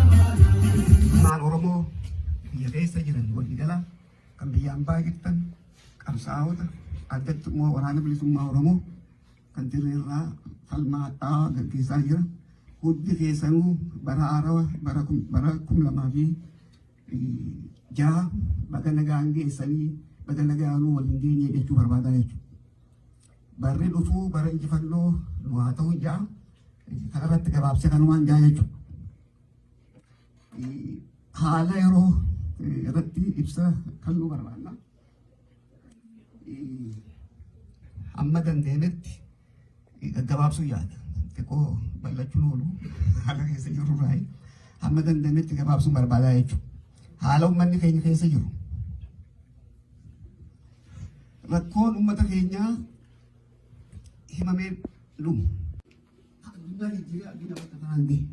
Ilmaan Oromoo biyya keessa jiran waliigala kan biyya ambaa jirtan qabsaa'ota addatti immoo waraana bilisummaa Oromoo kan dirreerraa falmaa hadhaawaa gaggeessaa jira. Hundi keessanuu bara haarawa bara 2006 baga nagaan geessanii baga nagaanuu waliin geenye jechuu barbaadaa jechuudha. Barri dhufuu bara injifannoo nu haa ta'u ja'a. Kanarratti gabaabsee kanumaan ja'a jechuudha. Haala yeroo irratti ibsa kennuu barbaanna. Amma dandeenyetti gaggabaabsuu yaada. Xiqqoo bal'achuun oolu haala keessa jirru irraa hamma dandeenyetti gabaabsuun barbaadaa jechuudha. Haala uummanni keenya keessa jiru. Rakkoon uummata keenyaa himamee dhumu. Addunyaa jijjiiree addunyaa bakka kanaan gahe.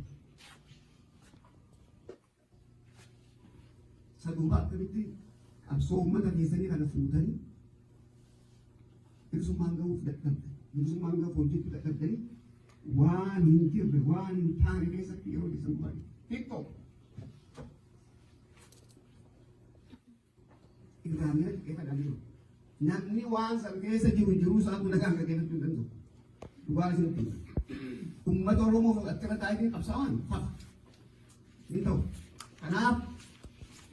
Isa duuba akkamitti qabsoo uummata keessanii kana fuutanii bilisummaan gahuuf dadhabde bilisummaan gahuuf hojjechuu dadhabdanii waan hin jirre waan hin taane keessatti yeroo keessan gubaa TikTok irraa miira xiqqeeffadhaan namni waan san keessa jiru jiruu isaa kun nagaan gaggeeffachuu hin danda'u. Dhugaa isinitti hima. Uummata Oromoo achirra taa'ee qabsaa'an fafa. Hin ta'u. Kanaaf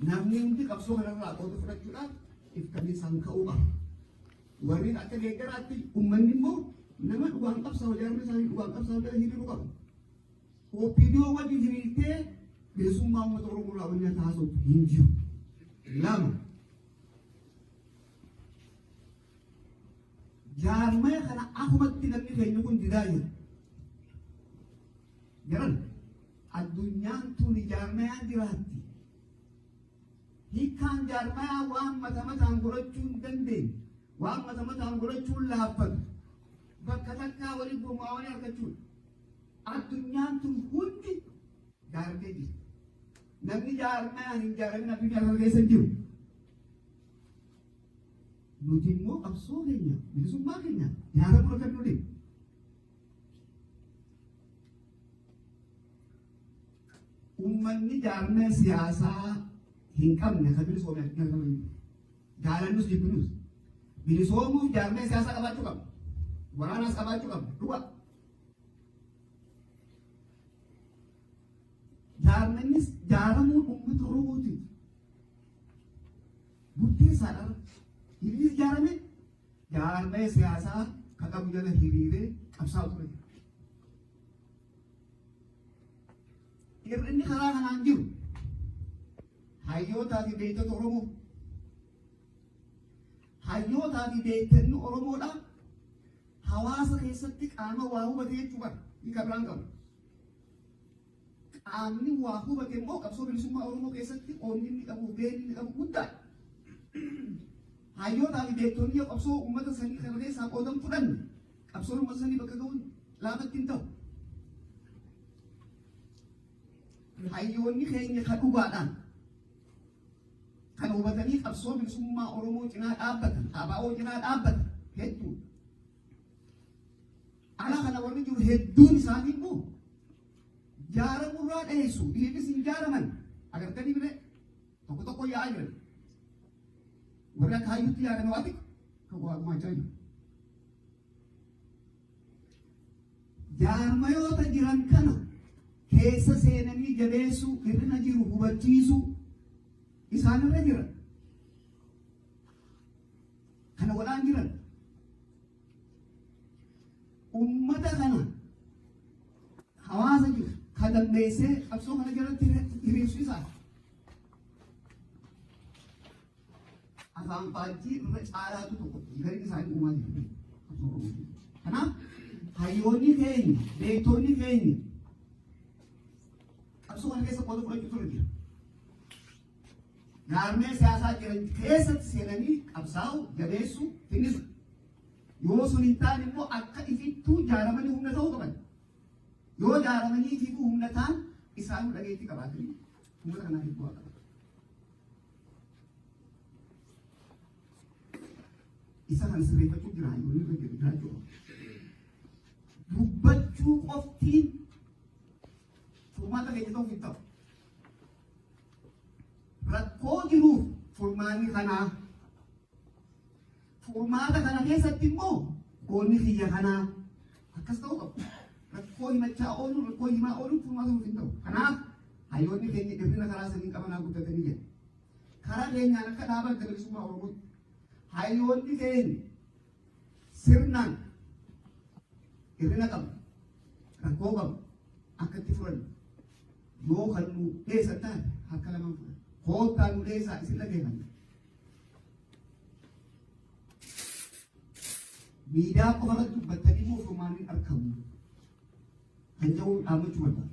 namni hundi qabsoo kanarraa qooda fudhachuudhaaf ifkamiisaan ka'uu qaba. Warri akka deeggaraatti uummanni immoo nama dhugaan qabsaa'u jaarmi isaanii dhugaan qabsaa'u jala hiriiruu qabu. OPDO wajjin hiriirtee bilisummaa uummata Oromoo irraa wanni ati haasoftu hin jiru. Lama. Jaarmaya kana akumatti namni keenya kun didaa jira. Jaran addunyaan tuni jaarmayaan jiraatti. Hiikkaan jaarmayaa waan mata mataan godhachuu hin dandeenye, waan mata mataan godhachuun laaffatu, bakka takkaa walii gurmaa'anii argachuudha. Addunyaan tun hundi jaaramtee jirti. Namni jaarmayaan hin jaaramin addunyaa kana keessa hin jiru. Nuti immoo qabsoo keenya, bilisummaa keenya jaaramuu akka nu dhibu. Uummanni jaarmaya siyaasaa hin qabne kan bilisoome addunyaa kana hin jiru. Jaalannus jibbinus. Bilisoomuuf jaarmaya siyaasaa qabaachuu qabna. Waraanaas qabaachuu qabna. Dhugaa. Jaarmannis jaaramuun uummata Oromootiif murteessaadha. Innis jaarame jaarmaya siyaasaa ka qabu jala hiriiree qabsaa'u ture. Hir'inni karaa kanaan jiru hayyootaa fi beektota Oromoo hayyootaa fi beektonni Oromoodha hawaasa keessatti qaama waa hubate jechuu bara hiika biraan qabu. Qaamni waa hubate immoo qabsoo bilisummaa Oromoo keessatti qoodni inni qabu gaheen inni qabu guddaadha. Hayyootaa fi beektonni yoo qabsoo uummata sanii kana keessaa qoodan fudhanne qabsoon uummata sanii bakka ga'uun laafatti hin ta'u. Hayyoonni keenya ka dhugaadhaan kan hubatanii qabsoo bilisummaa Oromoo cinaa dhaabbatan, ABO cinaa dhaabbatan hedduudha. Ala kana warri jiru hedduun isaanii immoo jaaramurraa dheessu, dhiirris hin jaaraman. Agartanii bire tokko tokko yaa'aa jiran. Warri akka hayyuutti yaadame waa xiqqoo kan waa gumaachaa jiru. Jaarmayoota jiran kana keessa seenanii jabeessuu, hir'ina jiru hubachiisuu isaanirra jira. Kana godhaan jiran. Ummata kana hawaasa jiru ka dandeessee qabsoo kana jalatti hiriirsu isaa. Afaan faajjii irra caalaatu tokko gariin isaanii uumaa jiru. Qabsoo Oromoo. Kanaaf hayyoonni keenya, beektonni keenya qabsoo kana keessa qooda fudhachuu ture jira. Jaarmee siyaasaa jiran keessatti seenanii qabsaa'u, jabeessu, tinnisu. Yoo sun hin taane immoo akka ifittuu jaaramanii humna ta'uu qaban. Yoo jaaramanii ifiifuu humna ta'an isaanuu dhageettii qabaatanii uummata kanaatiif bu'aa qaban. Isa kana sirreeffachuu jira hayyoonni irra jiru jiraachuu qaba. Dubbachuu qoftiin furmaata keenya ta'uuf hin ta'u. Rakkoo jiruuf furmaanni kanaa. Furmaata kana keessatti immoo qoonni kiyya kanaa akkas ta'uu qabu. Rakkoo himachaa ooluun, rakkoo himaa ooluun furmaata nuuf hin ta'u. Kanaaf hayyoonni keenya hir'ina karaa saniin qabanaa guddatanii jedha. Karaa keenyaan akka dhaaba Adda Bilisummaa Oromootti hayyoonni keenya sirnaan hir'ina qabu, rakkoo qabu akka itti furannu yoo kan nu dheessan taate harka lamaan fudhanna. Koottaa nu dheessaa isin dhageeffanna. Miidiyaa qofa irratti dubbattanii immoo furmaanni hin argamu. Kan jedhu dhaammachuu barbaada.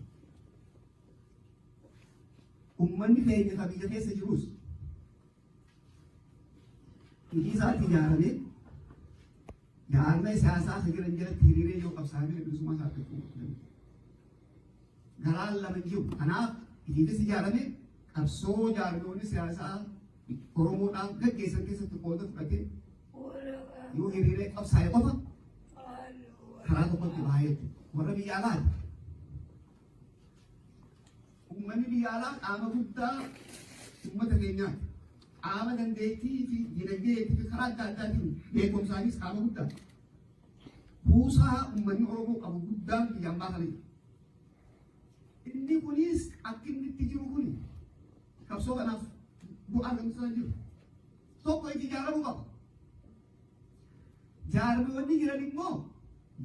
Uummanni keenya kan biyya keessa jirus hojii isaatti ijaaramee jaarmee siyaasaa akka jiran jalatti hiriiree yoo qabsaa'ee bilisummaa isaa argachuu danda'a. Garaan lama hin jiru. Kanaaf ifiifis ijaarame qabsoo jaarmoonni siyaasaa Oromoodhaan gaggeessan keessatti qooda fudhatee yoo hiriiree qabsaa'e qofa karaa tokkotti bahaa jechuudha. Warra biyya alaati. Uummanni biyya alaa qaama guddaa uummata keenyaati. Qaama dandeettii fi dinagdee fi karaa adda addaatiin beekumsaanis qaama guddaa. Kuusaa uummanni Oromoo qabu guddaan biyya ammaa kana jira. Inni kunis akka inni itti jiru kuni qabsoo kanaaf bu'aa argamsiisaa jiru. Tokko itti ijaaramuu qaba. Jaarmiyoonni jiran immoo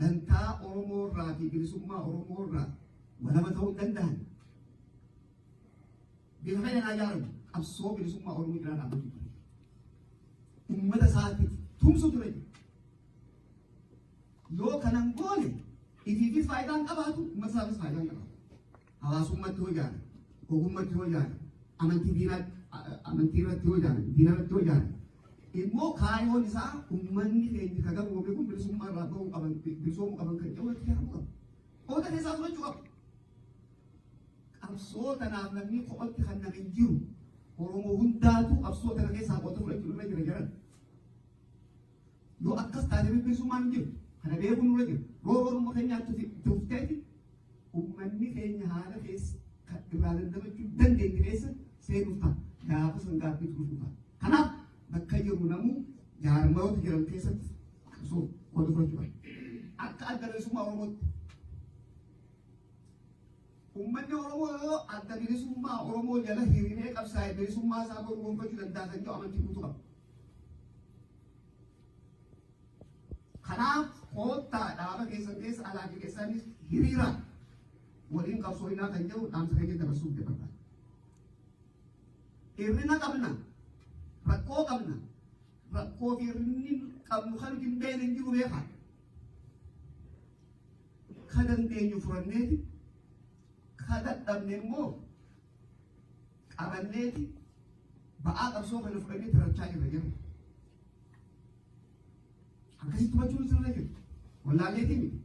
dantaa Oromoo irraa fi bilisummaa Oromoo irraa walaba ta'uu hin danda'an. Bifa fedhan haa ijaaramu. Qabsoo bilisummaa Oromoo cinaa dhaabbachuu ture. Uummata isaatiif tumsu ture. Yoo kanan goone ifiifis faayidaa hin qabaatu, uummata isaafis faayidaa hin qabaatu. Hawaasummatti yoo ijaarame, ogummatti yoo ijaarame, amantii diinaa amantii irratti yoo ijaarame, diina irratti yoo ijaarame, immoo kaayoon isaa uummanni keenya ka gabroome kun bilisummaa irraa bahuu qaban, bilisoomuu qaban kan jedhu irratti ijaaramuu qaba. Qooda keessaa fudhachuu qaba. Qabsoo tanaaf namni kophatti kan nama hin jiru. Oromoo hundaatu qabsoo tana keessaa qooda fudhachuu irra jira jedhan. Yoo akkas taate bilisummaan hin jiru. Kana beekuun nurra jira. Roorroon uummata keenyaatti tufteeti uummanni keenya haala keessa kan irraa dandamachuu dandeenye keessa seenuuf ta'a. Gaafa san gaabbiitu dhufuu ta'a. Kanaaf bakka jiru namuu jaarmayoota jiran keessatti qabsoo qooda fudhachuu qaba. Akka Adda Bilisummaa Oromootti uummanni Oromoo yoo Adda Bilisummaa Oromoo jala hiriiree qabsaa'e bilisummaa isaa boru gonfachuu danda'a kan jedhu amantii guutuu qaba. Kanaaf koottaa dhaaba keessan keessa alaa fi keessaanis hiriiraa waliin qabsoo hinaa kan jedhu dhaamsa keenya dabarsuuf barbaada. Hir'ina qabna, rakkoo qabna, rakkoo fi hir'inni qabnu kan nuti hin beekne hin jiru beekaa. Ka dandeenyu furanneeti, ka dadhabne immoo qabanneeti ba'aa qabsoo kana fudhannee tirachaa jirra jedhu. Akkasitti hubachuun sirra jiru. Wallaalleetii miti.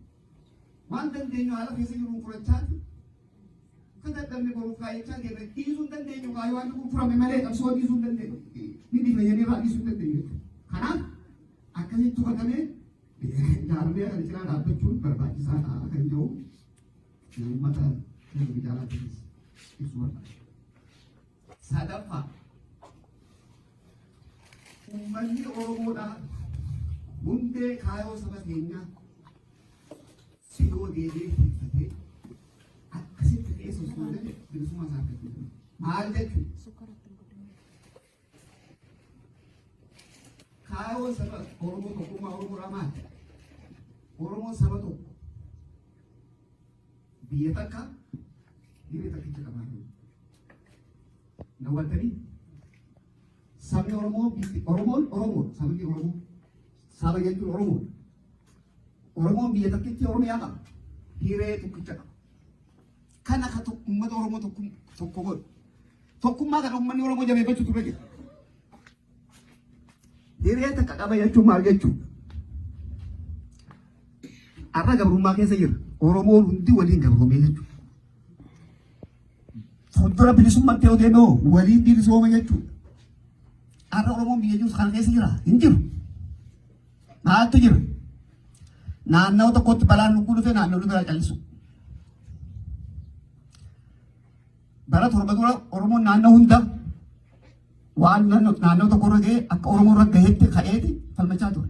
Waan dandeenyu haala keessa jiruun furachaati. Akka dadhabne boruuf kaayyachaa deemne dhiisuu hin dandeenyu kaayoo waan kun furame malee qabsoo dhiisuu hin dandeenyu. Ni dhiifna jennee irraa dhiisuu hin dandeenyu jechuudha. Kanaaf akkasitti hubatamee jaarmiyaa kana cinaa dhaabbachuun barbaachisaadha kan jedhu uummata keenya biyyaalaatifis ibsuu barbaada. Sadaffaa uummanni Oromoodhaa hundee kaayoo saba keenyaa sidoo deebi'ee tikfatee akkasitti keessa osoo hin galle bilisummaa isaa argachuu danda'a. Maal jechuudha? Kaayoon saba Oromoo tokkummaa Oromoodhaa maali? Oromoon saba tokko biyya takka biyya takkicha qabaatu. Na hubattanii? Sabni Oromoo biyyi Oromoon Oromoo sabni Oromoo saba jechuun Oromoo. Oromoon biyya takkitti Oromiyaa qaba. Hiree tokkicha qaba. Kana ka uummata Oromoo tokko godhu. Tokkummaa kana uummanni Oromoo jabeeffachuu ture jira. Hiree takka qaba jechuun maal jechuudha? Har'a gabrummaa keessa jira. Oromoon hundi waliin gabroomee jechuudha. Fuuldura bilisummaatti yoo deeme hoo waliin bilisooma jechuudha. Har'a Oromoon biyya jirus kana keessa jira? Hin jiru. Maaltu jira? Naannawa tokkotti balaan lubbuu dhufe naannoo biraa callisu. Bara 7 dura Oromoon naannoo hunda waan naannoo tokko irra ga'e akka Oromoo irra gahetti ka'eeti falmachaa ture.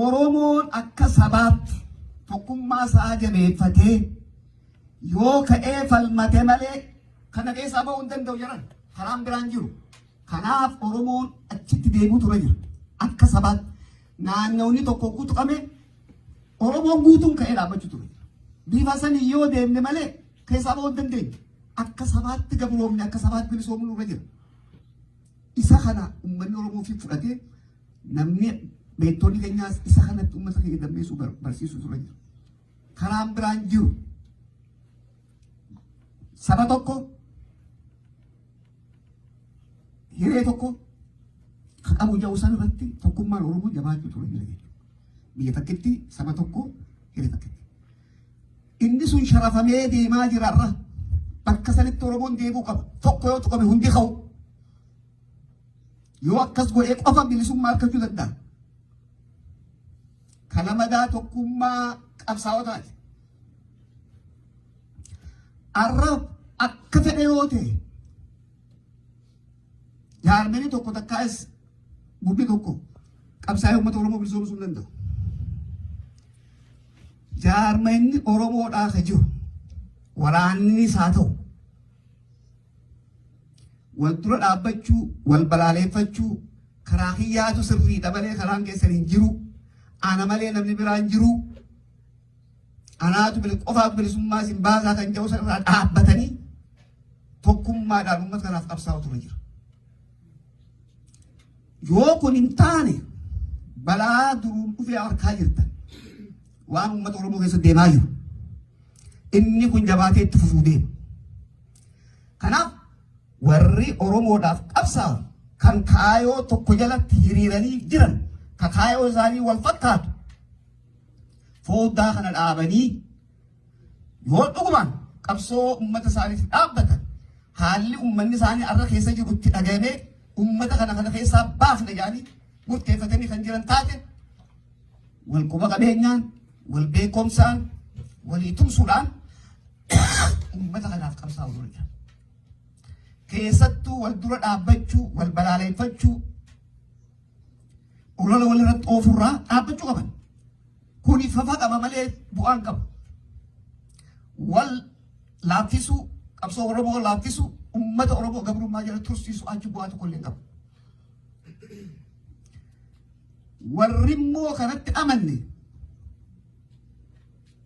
Oromoon akka sabaatti tokkummaa isaa jabeeffatee yoo ka'ee falmate malee kana keessaa ba'uu hin danda'u jedhan karaan biraan jiru. Kanaaf Oromoon achitti deebi'u ture jira. Akka sabaatti naannawni tokko guutuqame Oromoon guutuun ka'ee dhaabbachuu ture jira. Bifa sanii yoo deemne malee keessaa ba'uu hin dandeenyu. Akka sabaatti gabroomne akka sabaatti bilisoomuu nurra jira. Isa kana uummanni Oromoo fi fudhatee namni beektonni keenyaas isa kanatti uummata keenya dammeessuu barsiisuu ture jira. Karaan biraan jiru saba tokko hiree tokko kan qabu jedhu san irratti tokkummaan Oromoo jabaachuu ture jira jechuudha. Biyya takkitti saba tokko hiree takkitti. Inni sun sharafamee deemaa jira irra. Bakka sanitti Oromoon deebi'uu qaba. Tokko yoo tuqame hundi ka'u. Yoo akkas godhee qofa bilisummaa argachuu danda'a. Kana madaa tokkummaa qabsaa'otaati. Arra akka fedhe yoo ta'e jaarmeni tokko takkaas gurbi tokko qabsaa'ee uummata Oromoo bilisoomsuu hin danda'u. Jaarmenni Oromoodhaa ka jiru waraannis haa ta'u wal dura dhaabbachuu, wal balaaleeffachuu, karaa kiyyaatu sirriidha malee karaan keessan hin jiru, ana malee namni biraa hin jiru, anaatu qofaatu bilisummaa isin baasaa kan jedhu sanarraa dhaabbatanii tokkummaadhaan uummata kanaaf qabsaa'u ture jira. Yoo kun hin taane balaa duruun dhufee harkaa jirtan waan uummata Oromoo keessa deemaa jiru. Inni kun jabaatee itti fufuu deema. Kanaaf warri Oromoodhaaf qabsaa'u kan kaayoo tokko jalatti hiriiranii jiran ka kaayoo isaanii wal fakkaatu fooddaa kana dhaabanii yoo dhugumaan qabsoo uummata isaaniif dhaabbatan haalli uummanni isaanii har'a keessa jiru itti dhaga'amee uummata kana kana keessaa baafna jedhanii murteeffatanii kan jiran taate wal quba qabeenyaan wal beekumsaan walii tumsuudhaan uummata kanaaf qabsaa'u dura jira. Keessattuu wal dura dhaabbachuu, wal balaaleffachuu, olola walirratti oofurraa dhaabbachuu qaban. Kuni fafa qaba malee bu'aan qabu. Wal laaffisuu, qabsoo Oromoo laaffisuu, uummata Oromoo gabrummaa jala tursiisuu achi bu'aa tokko illee hin qabu. Warri immoo kanatti amanne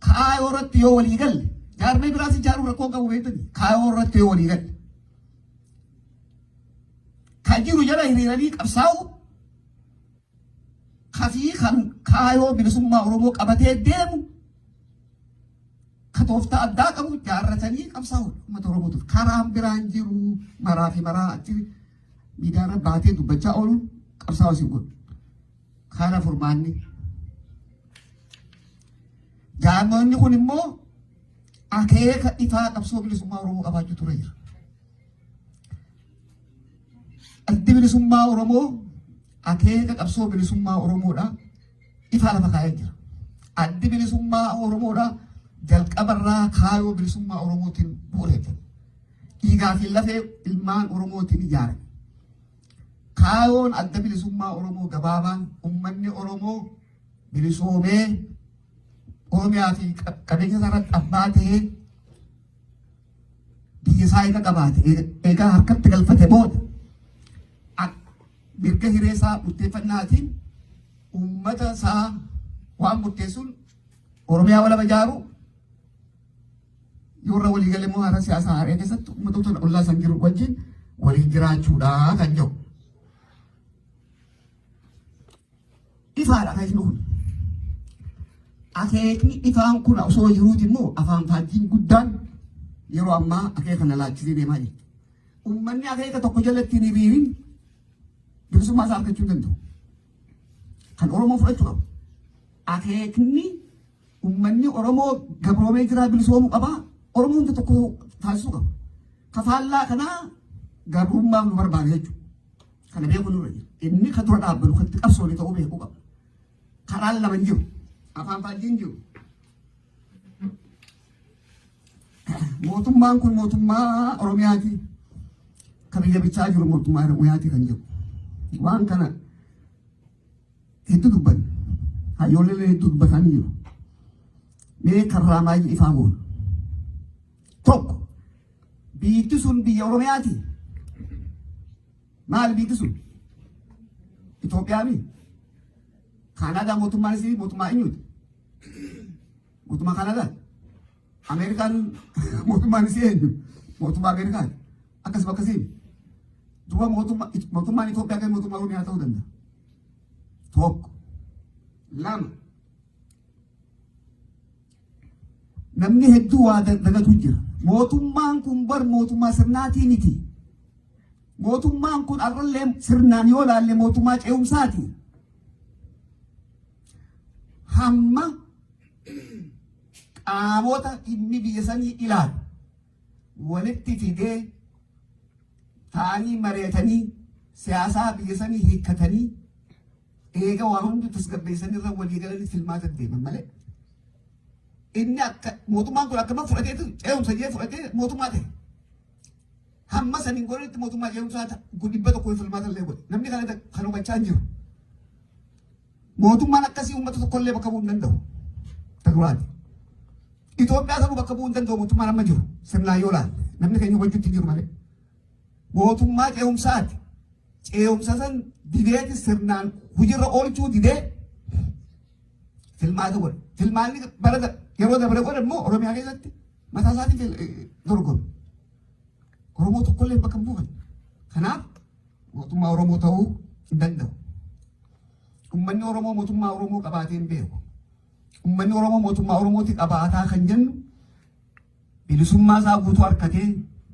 kaayoo irratti yoo walii galle jaarmee biraas ijaaruu rakkoo qabu beektani kaayoo irratti yoo walii galle. Kan jiru jala hiriiranii qabsaa'u kafii kan kaayoo bilisummaa Oromoo qabatee deemu ka tooftaa addaa qabu jaarratanii qabsaa'u uummata Oromootiif karaan biraan jiru maraa fi maraa achi miidiyaarra baatee dubbachaa ooluun qabsaa'u isin godhu. Kana furmaanni. Jaarmoonni kun immoo akeeka ifaa qabsoo bilisummaa Oromoo qabaachuu ture jira. Addi bilisummaa Oromoo akeeka qabsoo bilisummaa Oromoodha ifaa lafa kaa'ee jira. Addi bilisummaa Oromoodha jalqabarraa kaayoo bilisummaa Oromootiin bu'uureffame. Dhiigaa fi lafee ilmaan Oromootiin ijaarame. Kaayoon adda bilisummaa Oromoo gabaabaan uummanni Oromoo bilisoomee Oromiyaa fi qabeenya isaa irratti abbaa ta'ee biyya isaa eega qabaate eegaa harkatti galfate booda mirga hiree isaa murteeffannaatiin uummata isaa waan murteessuun Oromiyaa walaba ijaaru yoo irra walii galee immoo haala siyaasaa haaree keessatti uummatoota ollaa isaan jiru wajjin waliin jiraachuudha kan jedhu. Ifaadha akeekni kun. Akeekni ifaan kun osoo jiruuti immoo afaan faajjiin guddaan yeroo ammaa akeeka kana laachisee deemaa jirti. Uummanni akeeka tokko jalatti hin hiriirin bilisummaa isaa argachuu hin danda'u. Kan Oromoo fudhachuu qabu. Akeekni uummanni Oromoo gabroomee jiraa bilisoomuu qaba. Oromoo hunda tokko taasisuu qaba. Kafaallaa kanaa gabrummaaf nu barbaada jechuudha. Kana beekuu nurra jira. Inni kan dura dhaabbatu kan itti qabsoone ta'uu beekuu qaba. Karaan lama hin jiru. Afaan faajjii hin jiru. Mootummaan kun mootummaa Oromiyaati. Kan biyya bichaa jiru mootummaa Oromiyaati kan jiru. Waan kana hedduu dubbanne. Hayyoollee hedduu dubbatanii jiru. Mee karraa maayii ifaa goona. Tokko biyyi sun biyya Oromiyaati. Maal biyyi sun? Itoophiyaa mi? Kaanaadaa mootummaan isii mootummaa eenyuuti? Mootummaa Kaanaadaa? Ameerikaan mootummaan isii eenyu? Mootummaa Ameerikaati. Akkasuma akkasiin. Duuba mootummaan Itoophiyaa kan mootummaa Oromiyaa ta'uu danda'a. Tokko. Lama. Namni hedduu waa dagatu jira. Mootummaan kun bar mootummaa sirnaatii miti. Mootummaan kun har'allee sirnaan yoo laalle mootummaa ce'umsaati. Hamma qaamota dhimmi biyya sanii ilaalu walitti fidee ta'anii mari'atanii siyaasaa biyya sanii hiikkatanii eega waa hundi tasgabbeessanii irra walii galanii filmaata deeman malee. Inni akka mootummaan kun akkama fudhateetu ce'umsa jee fudhatee mootummaa ta'e. Hamma saniin godhanitti mootummaa ce'umsaa 100 filmaata illee godhe. Namni kana kan hubachaa hin jiru. Mootummaan akkasii uummata tokkollee bakka bu'uu hin danda'u. Taguraati. Itoophiyaa sanuu bakka bu'uu hin danda'u mootummaan amma jiru. Sirnaan yoo laalle namni keenya hubachuutti hin jiru malee. Mootummaa ce'umsaati. Ce'umsa san dideeti sirnaan hojiirra oolchuu didee filmaata godhe. Filmaanni bara yeroo dabre godhe immoo Oromiyaa keessatti mataa isaatiin dorgome. Oromoo tokkollee bakka hin buufanne. Kanaaf mootummaa Oromoo ta'uu hin danda'u. Uummanni Oromoo mootummaa Oromoo qabaatee hin beeku. Uummanni Oromoo mootummaa Oromooti qabaataa kan jennu bilisummaa isaa guutuu harkatee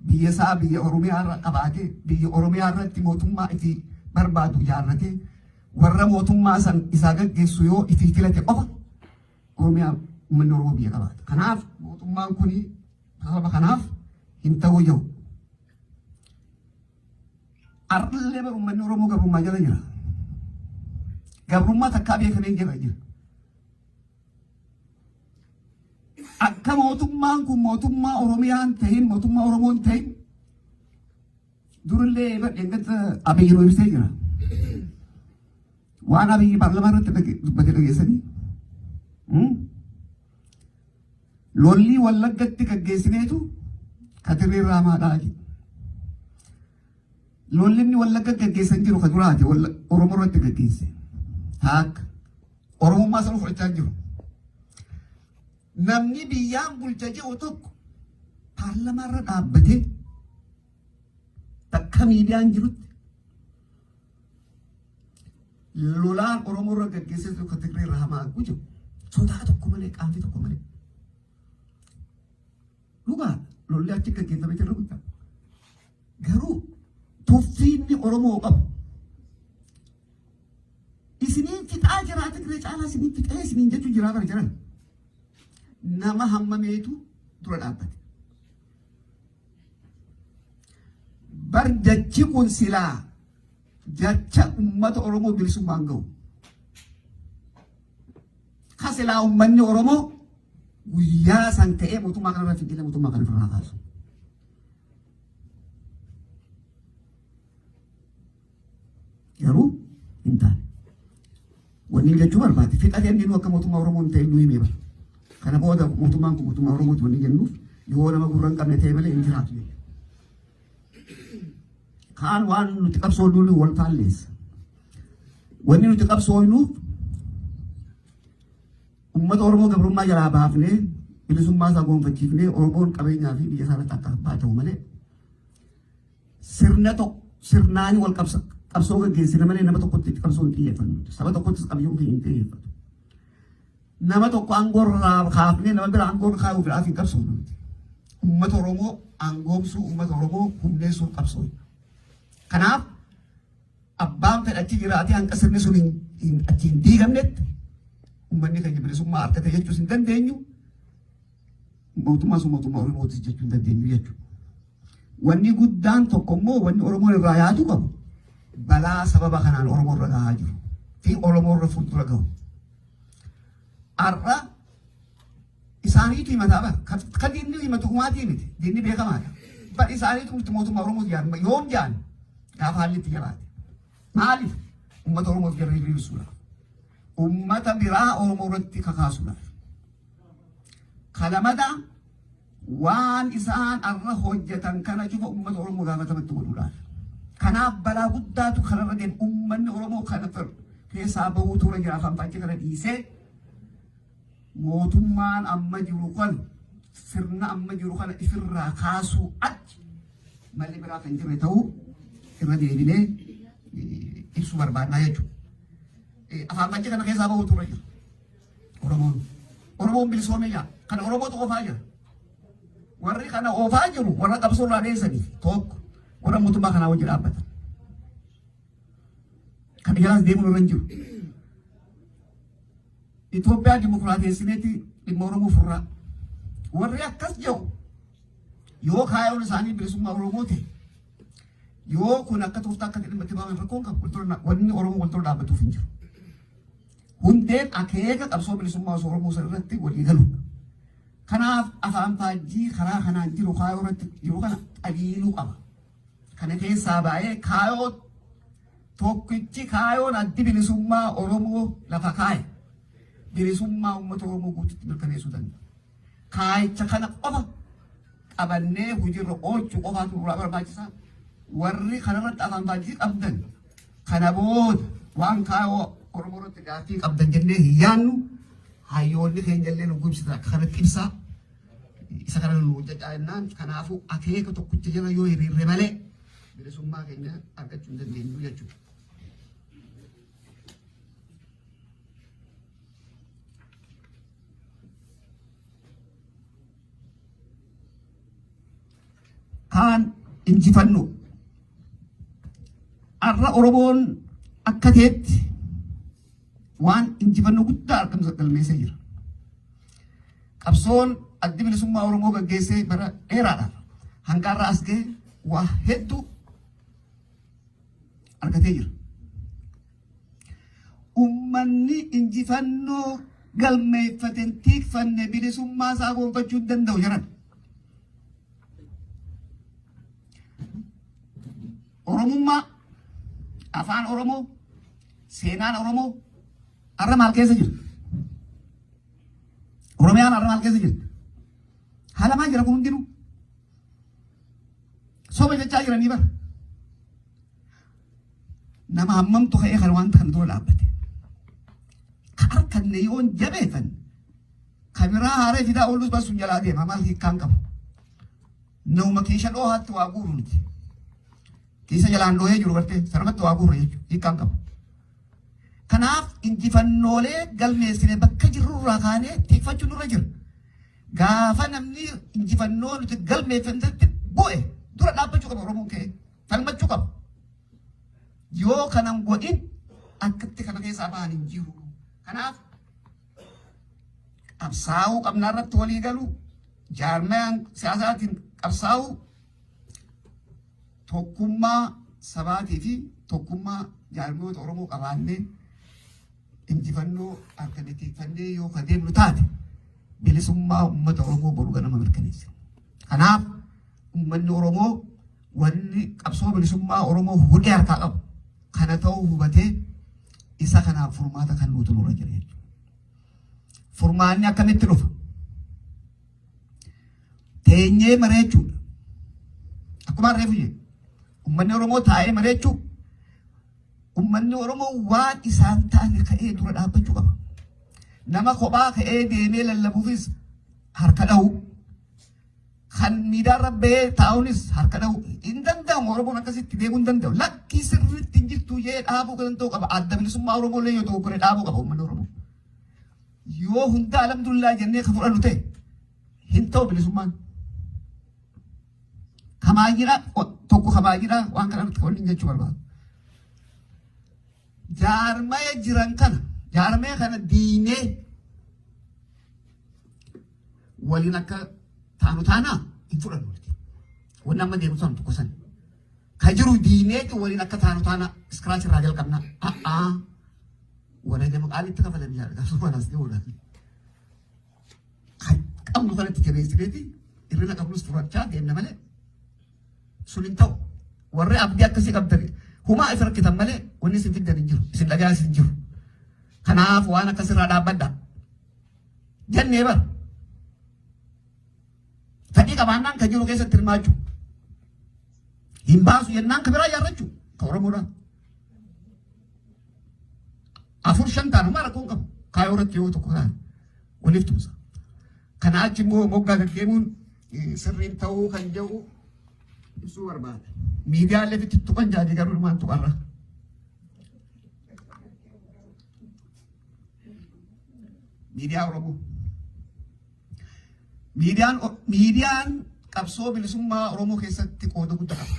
biyya isaa biyya Oromiyaa irra qabaatee biyya Oromiyaa irratti mootummaa itti barbaadu ijaarratee warra mootummaa san isaa gaggeessu yoo itti filate qofa Oromiyaa uummanni Oromoo biyya qabaata. Kanaaf mootummaan kun sababa kanaaf hin ta'uu jiru. Har'allee bara uummanni Oromoo gabrummaa jala jira. Gabrummaa takkaa beekamee jira jira. Akka mootummaan kun mootummaa Oromiyaa hin ta'in mootummaa Oromoo hin ta'in durillee badheengatta Abiyyi nu ibsee jira. Waan Abiyyi paarlamaa irratti dubbate dhageessanii. Lollii Wallaggatti gaggeessineetu katirrii raamaadhaa jedhe. Lolli inni Wallagga gaggeessan jiru ka duraati Oromoo irratti gaggeesse. Taakka. Oromummaa sana fudhachaa jiru. Namni biyyaan bulcha jedhu tokko paarlamaa irra dhaabbatee bakka miidiyaan jirutti lolaan Oromoo irra gaggeessee jiru ka Tigree irra hamaa arguu jiru. Sodaa tokko malee qaanfii tokko malee. Dhugaa lolli achi gaggeeffamee jira guddaa. Garuu tuffiinni Oromoo qabu. Isiniin fixaa jiraa Tigree caalaa isiniin fixee isiniin jechuu jiraa bara jiran. Nama hammameetu dura dhaabbate. Bar jechi kun silaa jecha ummata Oromoo bilisummaan ga'u. Ka silaa ummanni Oromoo guyyaa san ka'ee mootummaa kanarra fincile mootummaa kana ofirraa kaasu. Garuu hin taane. Wanni jechuu barbaade fixatee inni akka mootummaa Oromoo hin ta'in nu himee bara. Kana booda mootummaan kun mootummaa Oromooti wanni jennuuf yoo nama gurra hin qabne ta'e malee hin jiraatu jechuudha. Kaan waan nuti qabsoofnuuf wal faalleessa. Wanni nuti qabsoofnuuf uummata Oromoo gabrummaa jalaa baafnee bilisummaa isaa gonfachiifnee Oromoon qabeenyaa fi biyya isaa irratti akka abbaa ta'u malee sirna tokko sirnaanii wal qabsoo gaggeessina malee nama tokkotti qabsoo hin xiyyeeffannu. Saba tokkottis qabsoo hin xiyyeeffatu. Nama tokko aangoo irraa kaafnee nama bira aangoo irra kaa'uuf hin qabsoofnu. Uummata Oromoo aangoomsuu, uummata Oromoo humneessuuf qabsoo. Kanaaf abbaan fedhe achi jiraatee hanga sirni sun achi hin diigamnetti uummanni keenya bilisummaa argate jechuus hin dandeenyu. Mootummaa sun mootummaa Oromootis jechuu hin dandeenyu jechuudha. Wanni guddaan tokko immoo wanni Oromoon irraa yaaduu qabu balaa sababa kanaan Oromoo irra gahaa jiru fi Oromoo irra fuuldura gahu. Har'a isaaniitu himataa bara. Kan diinni himatu humaatii miti. Diinni beekamaadha. Bar isaaniitu miti mootummaa Oromoof jaan yoom jaan gaafa haalli itti jabaate. Maaliif? Uummata Oromoof jarri hiriirsuudhaaf. Uummata biraa Oromoo irratti kakaasuudhaaf. Kalamada waan isaan arra hojjetan kana cufa uummata Oromoo gaafatamatti godhuudhaaf. Kanaaf balaa guddaatu kanarra deema. Uummanni Oromoo kana keessaa bahuutu irra jira. Afaan faajjii kana dhiisee mootummaan amma jiru kan sirna amma jiru kana ifirraa kaasuu achi malli biraa kan jirre ta'uu irra deebinee ibsuu barbaadnaa jechuudha. Afaan faajjii kana keessaa bahuutu irra jira. Oromoon. Oromoon bilisoomee jira. Kana Oromootu oofaa jira. Warri kana oofaa jiru warra qabsoo irraa dheessaniif tokko warra mootummaa kanaa wajji dhaabbatan. Kana jalaas deemuun irra hin jiru. Itoophiyaa dimokiraateessineeti dhimma Oromoo furraa. Warri akkas jedhu yoo kaayoon isaanii bilisummaa Oromoo ta'e yoo kun akka tooftaa akka dhimma itti baaman rakkoon qabu wanni Oromoo wal dura dhaabbatuuf hin jiru. Hundeen akeeka qabsoo bilisummaa osoo Oromoo san irratti walii galuudha. Kanaaf afaan faajjii karaa kanaan jiru kaayoo irratti jiru kana xaliiluu qaba. Kana keessaa baay'ee kaayoo tokkichi kaayoon addi bilisummaa Oromoo lafa kaaye bilisummaa uummata Oromoo guututti mirkaneessuu danda'a. Kaayicha kana qofa qabannee hojiirra oolchuu qofaatu nurraa barbaachisa. Warri kanarratti afaan faajjii qabdan kana booda waan kaayoo Oromoo irratti gaaffii qabdan jennee hin yaannu. Hayyoonni keenya illee nu gubsitan akka kanatti ibsaa. Isa kana nu hojjechaa jennaan kanaafuu akeeka tokkicha jala yoo hiriirre malee bilisummaa keenya argachuu hin dandeenyu jechuudha. Kaan injifannoo. Har'a Oromoon akka ta'etti waan injifannoo guddaa argamsa galmeessee jira. Qabsoon addi bilisummaa Oromoo gaggeessee bara dheeraadhaaf hanga har'a as ga'e waa hedduu argatee jira. Ummanni injifannoo galmeeffate hin tiikfanne bilisummaa isaa gonfachuu hin danda'u jedhan. Oromummaa, afaan Oromoo, seenaan Oromoo har'a maal keessa jira? Oromiyaan har'a maal keessa jirti? Haalamaa jira kun hundinuu. Soba jechaa jiranii bara. Nama hammamtu ka'ee kan wanta kana dura dhaabbate. Ka harkanne yoon jabeeffan ka biraa haaree fidaa oolus basuun jalaa deema maal hiikkaan qabu. Nama kiisha dhoohaatti waa guuru miti. Kiisa jalaan dhoohee jiru gartee sanumatti waa guuru jechuudha hiikkaan qabu. Kanaaf injifannoolee galmeessine bakka jirrurraa kaanee tiikfachuun nurra jira. Gaafa namni injifannoo nuti galmeeffannetti bu'e dura dhaabbachuu qaba Oromoon ka'ee falmachuu qaba. Yoo kanan godhin akkatti kana keessaa bahan hin jiru. Kanaaf qabsaa'uu qabnaa irratti walii galuu jaarmayaan siyaasaatiin qabsaa'uu tokkummaa sabaatii fi tokkummaa jaarmiyoota Oromoo qabaannee injifannoo arganne tiikfannee yoo ka deemnu taate bilisummaa uummata Oromoo boru ganama mirkaneessa. Kanaaf uummanni Oromoo wanni qabsoo bilisummaa Oromoo hudhee harkaa qabu kana ta'uu hubatee isa kanaaf furmaata kan nuutu nurra jira jechuudha. Furmaanni akkamitti dhufa? Teenyee mareechuudha. Akkuma reefu jedhe uummanni Oromoo taa'ee mareechuu uummanni Oromoo waan isaan ta'an ka'ee dura dhaabbachuu qaba. Nama kophaa ka'ee deemee lallabuufis harka dha'u. Kan miidiyaarra bahee taa'uunis harka dha'u. Hin danda'amu Oromoon akkasitti deemuu hin danda'u. Lakkii sirriitti hin jirtu jee dhaabuu kan danda'u qaba. Adda bilisummaa Oromoo illee yoo dogoggore dhaabuu qaba uummanni Oromoo. Yoo hunda alhamdulillah jennee kan fudhannu ta'e hin ta'u bilisummaan. Kamaayyiidha tokko kamaayyiidha waan kana irratti waliin jechuu barbaadu. Jaarmaya jiran kana jaarmaya kana diinee waliin akka taanu taanaa hin fudhannu. Wanni amma deemu san tokko san. Ka jiru diineeti waliin akka taanu taana scratch irraa jalqabna. A'aa wareegama qaaliitti kafalan yaada qabsoo kanaas dhiyoodha. Kan qabnu kanatti jabeessineeti hir'ina qabnus furachaa deemna malee sun hin ta'u. Warri abdii akkasii qabdan humaa isin rakkitan malee wanni isin fiddan hin jiru. Isin dhagaa isin jiru. Kanaaf waan akkasirraa dhaabbadha. Jennee bara. Fedhii qabaannaan kan jiru keessatti hirmaachuu. Hin baasu jennaan kan biraa ijaarrachuu. Kan Oromoodhaan. Afur shan ta'an homaa rakkoon qabu. Kaayoo irratti yoo tokko ta'an waliif tumsa. Kana achi immoo moggaa gaggeemuun sirriin ta'uu kan jedhu ibsuu barbaada. Miidiyaalee itti tuqan jaadii garuu ilmaan tuqarra. Miidiyaa Oromoo. Miidiyaan qabsoo bilisummaa Oromoo keessatti qooda guddaa qaba.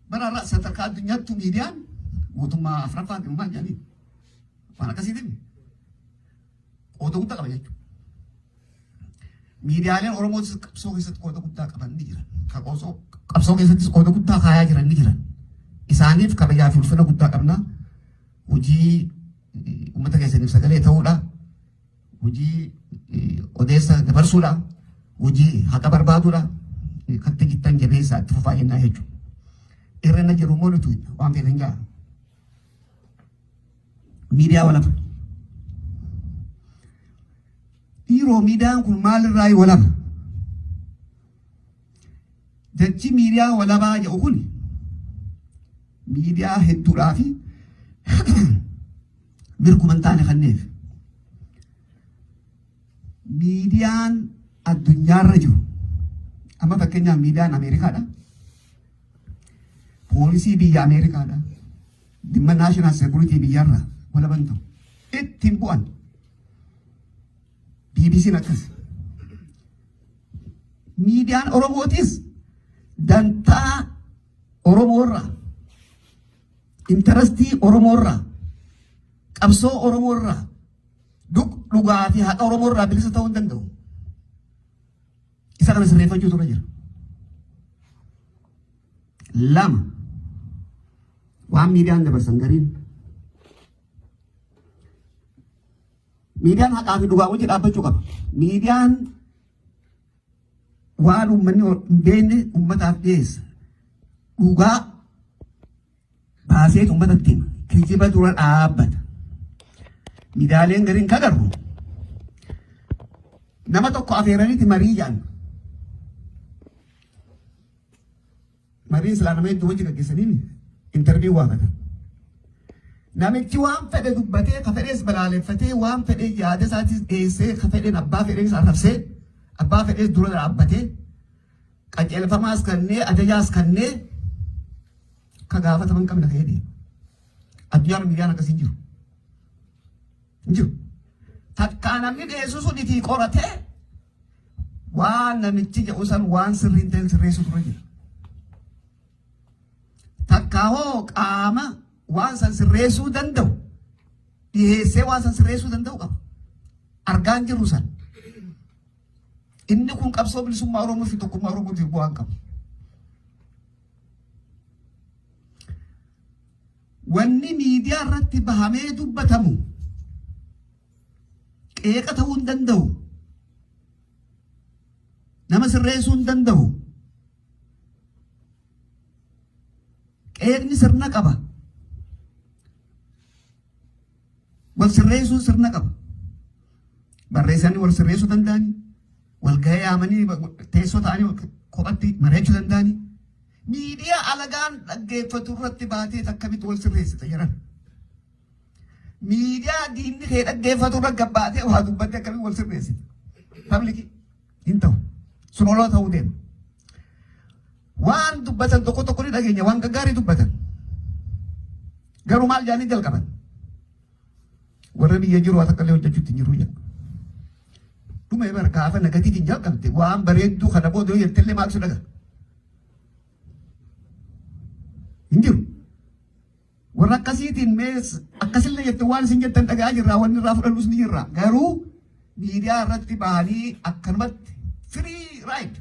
Bara irraa sadarkaa addunyaattuu miidiyaan mootummaa afuraffaa maal jedhanii waan akkasiitiin qooda guddaa qaba jechuudha. Miidiyaaleen Oromoo qabsoo keessatti qooda guddaa qaban ni jiran. Qabsoo keessattis qooda guddaa kaayaa jiran ni jiran. Isaaniif kabajaa fi ulfina guddaa qabna. Hojii uummata keessaniif sagalee ta'uudha. Hojii odeessa dabarsuudha. Hojii haqa barbaaduudha. Katti jittan jabeessaa itti fufaa jennaa jechuudha. Irra jiru immoo nuti waan feetan ja'a. Miidiyaa walaba. Dhiiroo, miidiyaan kun maalirraa walaba? Jechi miidiyaa walabaa jedhu kun miidiyaa hedduudhaa fi mirguma hin taane kanneef. Miidiyaan addunyaarra jiru amma fakkeenyaaf miidiyaan Ameerikaadha. Poolisii biyya Ameerikaadha. Dhimma national security biyyarra walaban ta'u. Ittiin bu'an. BBC'n akkas. Miidiyaan Oromootis dantaa Oromoorraa, interestii Oromoorraa, qabsoo Oromoorraa, dhugaa fi haqa Oromoorraa bilisa ta'uu hin danda'u. Isa kana sirreeffachuu tura jira. Lama, waan miidiyaan dabarsan gariin. Miidiyaan haqaa fi dhugaa wajji dhaabbachuu qaba. Miidiyaan waan uummanni hin beekne uummataaf dhiyeessa. Dhugaa baasee uummatatti hima. Kijiba dura dhaabbata. Miidiyaaleen gariin kagarru nama tokko afeeraniiti marii jedhan. Mariin silaa nama hedduu wajji gaggeessanii interview waamatan. Namichi waan fedhe dubbatee, ka fedhes balaaleffatee, waan fedhe yaada isaatis dhiyeessee, ka fedhen abbaa fedhees arrabsee, abbaa fedhees dura dhaabbatee, qajeelfamaas kannee ajajaas kannee ka gaafataman qabna ka'ee deema. Addunyaan miidiyaan akkasii hin jiru. Hin jiru. Takkaa namni dhiyeessu sun itii qoratee waan namichi jedhu san waan sirrii hin ta'in sirreessu ture jira. Takkaa hoo qaama waan san sirreessuu danda'u dhiyeessee waan san sirreessuu danda'u qaba. Argaan jirru san. Inni kun qabsoo bilisummaa Oromoo fi tokkummaa Oromootiif bu'aa hin qabu. Wanni miidiyaa irratti bahamee dubbatamu qeeqa ta'uu hin danda'u. Nama sirreessuu hin danda'u. Qeeqni sirna qaba. Wal sirreessuun sirna qaba. Barreessanii wal sirreessuu danda'anii, wal gahee yaamanii teessoo ta'anii kophatti mari'achuu danda'anii. Miidiyaa alagaan dhaggeeffatu irratti baatee akkamitti wal sirreessita jedhan. Miidiyaa diinni kee dhaggeeffatu irra gabbaatee waa dubbattee akkamitti wal sirreessita? Public hin ta'u. Sun oloo ta'uu deema. Waan dubbatan tokko tokko ni dhageenya, waan gaggaarii dubbatan. Garuu maal jaanii jalqaban? Warra biyya jiru waa takka illee hojjechuutti hin jiru jedha. Dhuma bara gaafa nagatiitiin jalqabde waan bareedduu kana booda yoo jettellee maaltu si dhaga? Hin jiru. Warra akkasiitiin mee akkasillee jette waan isin jettan dhaga'aa jirra, wanni irraa fudhannus ni jirra. Garuu miidiyaa irratti bahanii akkanumatti free ride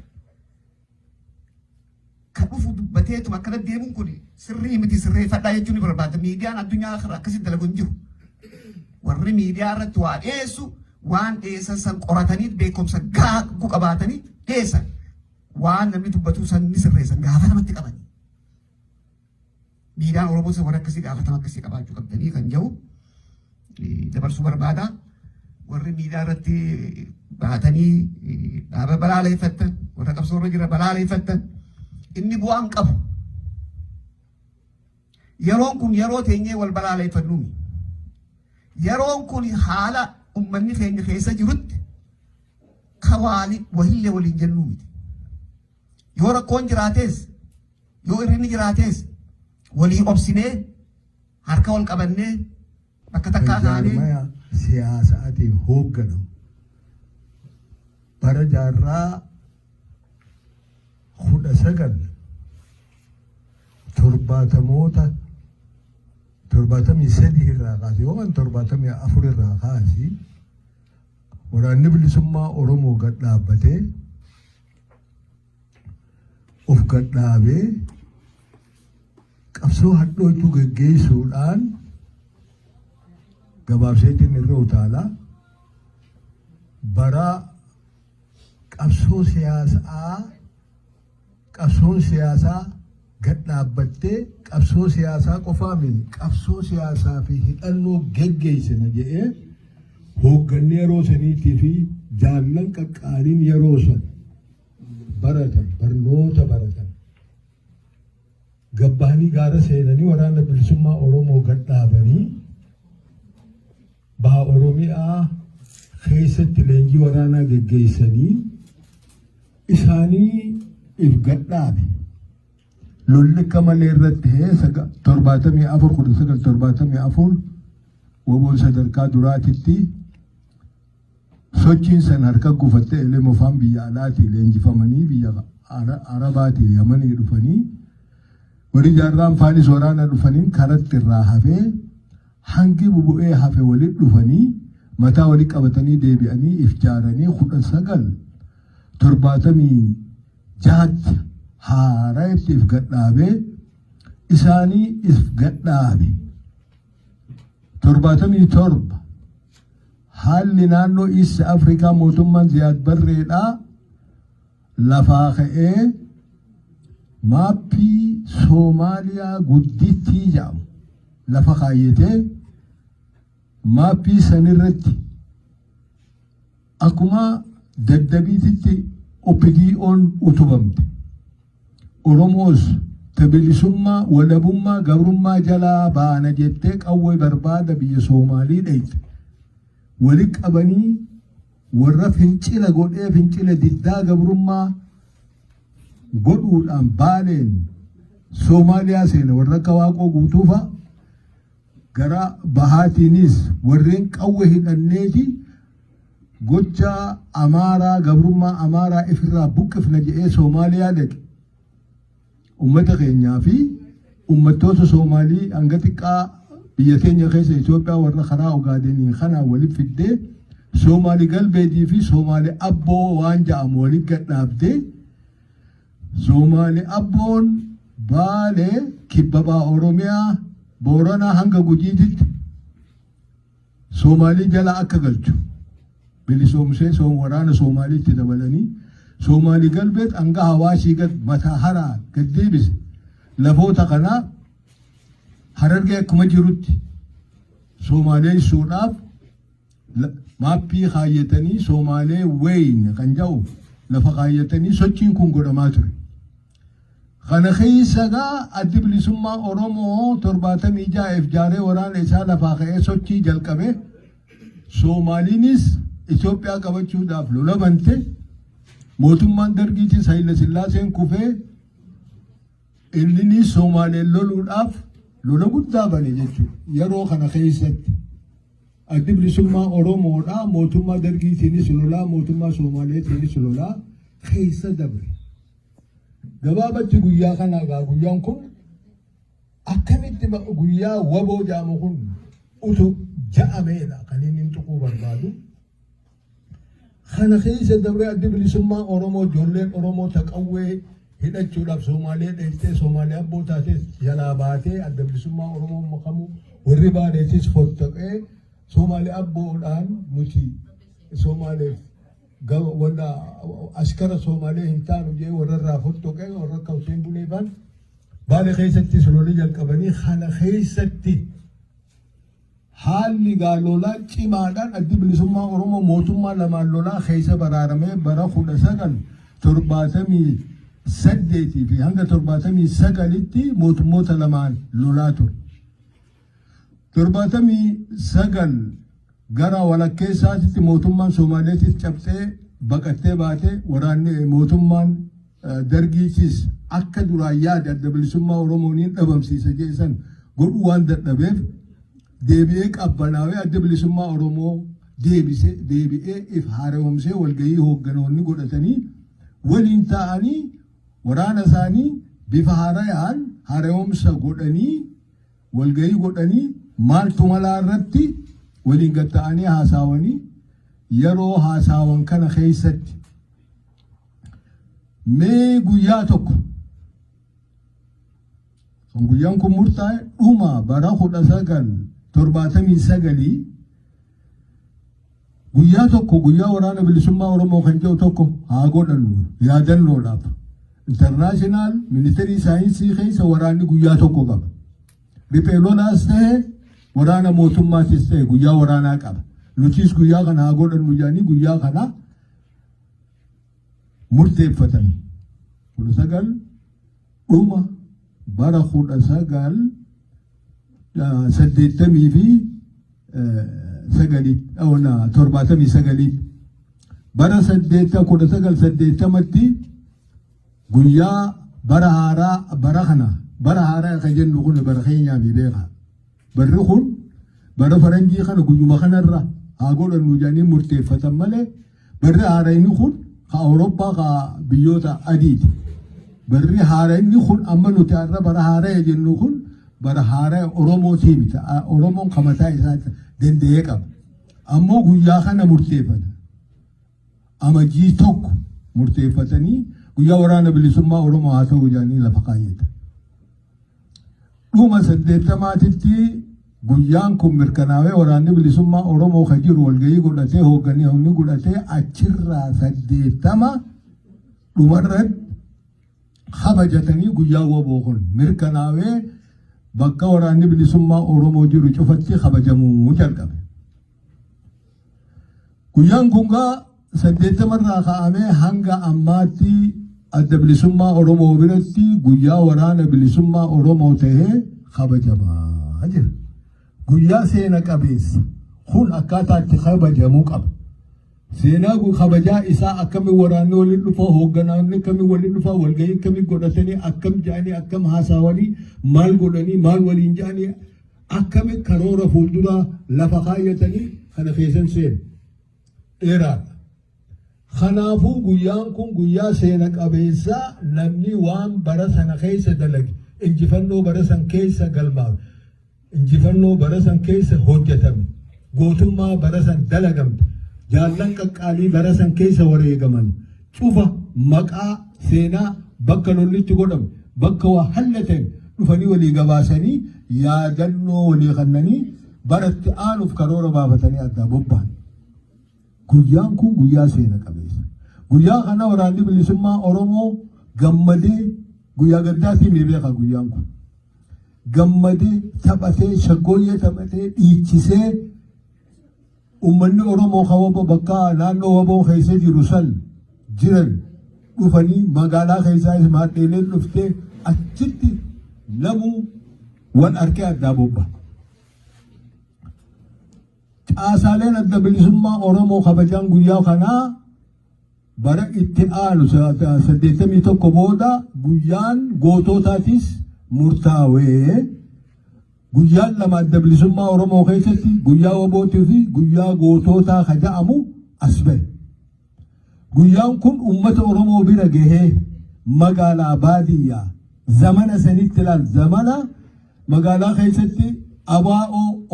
kan dhufu dubbateetuma akkana deemuun kun sirrii miti, sirreeffadhaa jechuun ni barbaada. Miidiyaan addunyaa kana akkasitti dalagu hin jiru. Warri miidiyaa irratti waa dhiyeessu waan dhiyeessan san qoratanii, beekumsa gahaa qabaatanii dhiyeessan. Waan namni dubbatu san ni sirreessan, gaafatamatti qabani. Miidiyaan Oromoo warra akkasii gaafatama akkasii qabaachuu qabdanii kan jedhu dabarsuu barbaada. Warri miidiyaa irratti baatanii dhaaba balaaleeffattan, warra qabsoo irra jira balaaleeffattan, inni bu'aan qabu. Yeroon kun yeroo teenyee wal balaaleeffannuumi. Yeroon kun haala uummanni keenya keessa jirutti kawaali wahillee waliin jennuu miti. Yoo rakkoon jiraates, yoo irrinni jiraates, walii obsinee, harka wal qabannee, bakka takkaa kaanee Jaarmaya siyaasaatiin hoogganamu bara jaarraa 1970moota, 73 irraa kaase yookaan 74 irraa kaasi, Waraanni Bilisummaa Oromoo gad dhaabbatee, of gad dhaabee, qabsoo hadhooytuu geggeessuudhaan, gabaabseetiin irra utaalaa, bara qabsoo siyaasaa, qabsoon siyaasaa gad dhaabbattee, qabsoo siyaasaa qofaa miti, qabsoo siyaasaa fi hidhannoo geggeessina jedhee hoogganni yeroo saniitii fi jaallan qaqqaaliin yeroo san baratan, barnoota baratan, gabbahanii gaara seenanii Waraana Bilisummaa Oromoo gad dhaabanii, baha Oromiyaa keessatti leenjii waraanaa geggeessanii isaanii if gad dhaabe. Lolli akka malee irratti ta'ee 74, 1974, WBOn sadarkaa duraatitti sochiin san harka gufattee, Elemofaan biyya alaatii leenjifamanii, biyya Arabaatii Yamanii dhufanii, warri jaarraan faanis waraana dhufaniin karatti irraa hafee, hangi bubu'ee hafe walitti dhufanii, mataa walitti qabatanii, deebi'anii if jaaranii, 1976tti haaraatti if gadhaabee, isaanii if gadhaabe. 77 haalli naannoo East Afrikaa, mootummaan Ziyaad Barreedhaa lafaa ka'ee maappii Soomaaliyaa guddittii jedhamu lafa kaayyatee, maappii sanirratti akkuma daddabiititti OPDO'n utubamte. Oromoos bilisummaa, walabummaa, gabrummaa jalaa baana jettee qawwee barbaada biyya Soomaalii dhayxe. Walitti qabanii warra fincila godhee, fincila diddaa gabrummaa godhuudhaan Baaleen Soomaaliyaa seene, warra akka Waaqoo Guutuufa, gara bahaatiinis warreen qawwee hidhanneeti gocha Amaaraa, gabrummaa Amaaraa ifirraa buqqifna jedhee Soomaaliyaa dhaqe. Ummata keenyaa fi ummattoota Soomaalii hanga xiqqaa biyya keenya keessa Itoophiyaa warra karaa Ogaadenii kanaa walitti fiddee, Soomaalii Galbeedii fi Soomaalii Abboo waan jedhamu walitti gadhaabdee, Soomaalii Abboon Baalee, kibba baha Oromiyaa, Booranaa hanga Gujiititti Soomaalii jala akka galchu bilisoomsee, waraana Soomaaliitti dabalanii, Soomaalii Galbeet hanga Hawaashii gad mataa haraa gad deebise. Lafoota kanaa Harargee akkuma jirutti Soomaaleessuudhaaf maappii kaayyatanii, Soomaalee Weyn kan jedhu lafa kaayyatanii sochiin kun godhamaa ture. Kana keessa gaa Addi Bilisummaa Oromoo 76 jaaree waraana isaa lafaa ka'ee sochii jalqabe. Soomaaliinis Itoophiyaa qabachuudhaaf lola bante. Mootummaan Dargiitis Hayila Sillaaseen kufee, inninis Soomaaleen loluudhaaf lola guddaa bane jechuudha. Yeroo kana keessatti. Addi Bilisummaa Oromoodhaa mootummaa Dargiitiinis lolaa, mootummaa Somaaleetiinis lolaa keessa dabre. Gabaabatti guyyaa kana egaa guyyaan kun akkamitti guyyaa waboo jedhamu kun utu ja'ameedha kan inni tuquu barbaadu. Kana keessa dabree Addi Bilisummaa Oromoo, ijoolleen Oromoo taqawwee hidhachuudhaaf Somaalee dheessee Somaalee abboo taatee jalaa baatee Adda Bilisummaa Oromoo makamu, warri Baaleetis fottaqee Somaalee abboodhaan nuti Somaaleef wanta askara Somaalee hin taanu jee warra irraa fottoqee, warra akka Hussein Buneefaan Baalee keessattis lolii jalqabanii, kana keessatti haalli gaa lolaa cimaadhaan Addi Bilisummaa Oromoo mootummaa lamaan lolaa keessa baraaramee bara 1978 fi hanga 79tti mootummoota lamaan lolaa ture. 79 gara walakkeessaatitti mootummaan Somaaleetis cabsee baqattee baatee, waraanni mootummaan Dargiitis akka duraan yaade Adda Bilisummaa Oromoo niin dhabamsiisa jeesan godhuu waan dadhabeef, deebi'ee qabbanaawee Adda Bilisummaa Oromoo deebisee deebi'ee if haaromsee, walgahii hoogganoonni godhatanii waliin taa'anii waraana isaanii bifa haarayaan haaromsa godhanii, walgahii godhanii, maaltu malaa irratti waliin gatta'anii hasaawanii, yeroo haasaawan kana keessatti mee guyyaa tokko kan guyyaan kun murtaa'e dhuma bara 1979, guyyaa tokko guyyaa Waraana Bilisummaa Oromoo kan jedhu tokko haa godhannu yaadannoodhaaf. International military science keessa waraanni guyyaa tokko qaba. Riphee lolaas ta'e, waraana mootummaatis ta'e, guyyaa waraanaa qaba. Nutis guyyaa kana haa godhannu jedhanii guyyaa kana murteeffatan. 19 dhuma bara 1989, 79, bara 1980tti guyyaa bara haaraa, bara kana bara haaraa kan jennu kun bara keenyaa mi beeka. Barri kun bara faranjii kana guyyuma kanarra haa godhannu jedhanii murteeffatan malee, barri haarayni kun ka Awurooppaa, ka biyyoota adiiti. Barri haarayni kun amma nuti har'a bara haaraya jennu kun bara haaraya Oromootii miti. Oromoon kan mataa isaa danda'ee qaba. Ammoo guyyaa kana murteeffata. Amajjii 1 murteeffatanii guyyaa Waraana Bilisummaa Oromoo haa ta'u jedhanii lafa kaayyatan. Dhuma 80tti guyyaan kun mirkanaa'ee, Waraanni Bilisummaa Oromoo kan jiru walgahii godhatee, hoogganni godhatee, achirraa 80 dhumarratti kabajatanii, guyyaa waboo kun mirkanaa'ee bakka Waraanni Bilisummaa Oromoo jiru cufatti kabajamuu jalqabe. Guyyaan kun gaa 80rraa ka'amee hanga ammaatti Adda Bilisummaa Oromoo biratti guyyaa Waraana Bilisummaa Oromoo ta'ee kabajamaa jira. Guyyaa seena qabeessa kun akkaataa itti kabajamuu qaba. Seenaa kabajaa isaa akkamiin waraanni waliin dhufa, hoogganoonni akkamiin waliin dhufa, walgahii akkamiin godhatanii, akkam jedhanii, akkam haasawanii, maal godhanii, maal waliin jedhanii, akkamiin karoora fuulduraa lafa kaayyatanii, kana keessan seenu. Dheeraadha. Kanaafuu guyyaan kun guyyaa seena qabeessaa, namni waan bara sana keessa dalage, injifannoo bara san keessa galmaa'e, injifannoo bara san keessa hojjetame, gootummaa bara san dalagamte, jaallan qaqqaalii bara san keessa wareegaman cufa maqaa, seenaa, bakka lollitti godhame, bakka waa hallatan dhufanii walii gabaasanii, yaadannoo walii kennanii, baratti aanuuf karoora baafatanii addaa bobba'an. Guyyaan kun guyyaa seena qabeessa. Guyyaa kana Waraanni Bilisummaa Oromoo gammadee, guyyaa gaddaatii ni beeka guyyaan kun. Gammadee taphatee, shaggooyyee taphatee dhiichisee, uummanni Oromoo kan waboo bakka naannoo waboo keessa jiru san jiran dhufanii, magaalaa keessaa maadheeleen dhuftee, achitti namuu wal arkee addaa bobba'a. Caasaaleen Adda Bilisummaa Oromoo kabajaan guyyaa kanaa bara itti aanu 81 booda guyyaan goototaatis murtaawee. Guyyaan lama Adda Bilisummaa Oromoo keessatti guyyaa WBOtii fi guyyaa gootootaa ka ja'amu as bahe. Guyyaan kun uummata Oromoo bira gahee magaalaa baadiyyaa zamana sanitti ilaal, zamana magaalaa keessatti ABO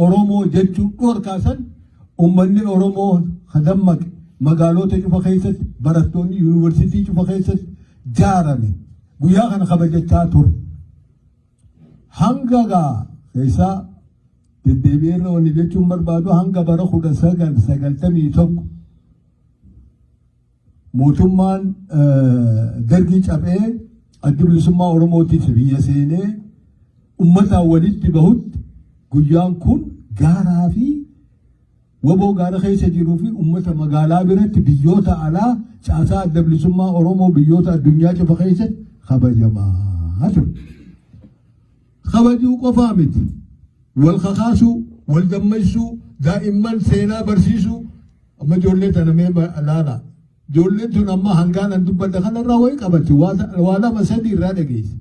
Oromoo jechuun dhorkaasan, uummanni Oromoo ka dammaqe magaalota cufa keessatti, barattoonni yuunivarsiitii cufa keessatti jaarame guyyaa kana kabajachaa ture. Hanga gaa keessaa deddeebi'ee irra wanni jechuun barbaadu, hanga bara 1991 mootummaan Dargii caphee Addi Bilisummaa Oromootiif biyya seenee uummataan walitti bahutti, guyyaan kun gaaraa fi WBO gaara keessa jiruu fi uummata magaalaa biratti, biyyoota alaa, caasaa Adda Bilisummaa Oromoo biyyoota addunyaa cufa keessatti kabajamaa ture. Kabajuu qofaa miti. Wal kakaasuu, wal gammachiisuu, daa'imman seenaa barsiisuu, amma ijoollee tana mee ilaala. Ijoolleen tun amma hangaan an dubbadha kanarraa wayii qabatti, waa lama sadii irraa dhageessi.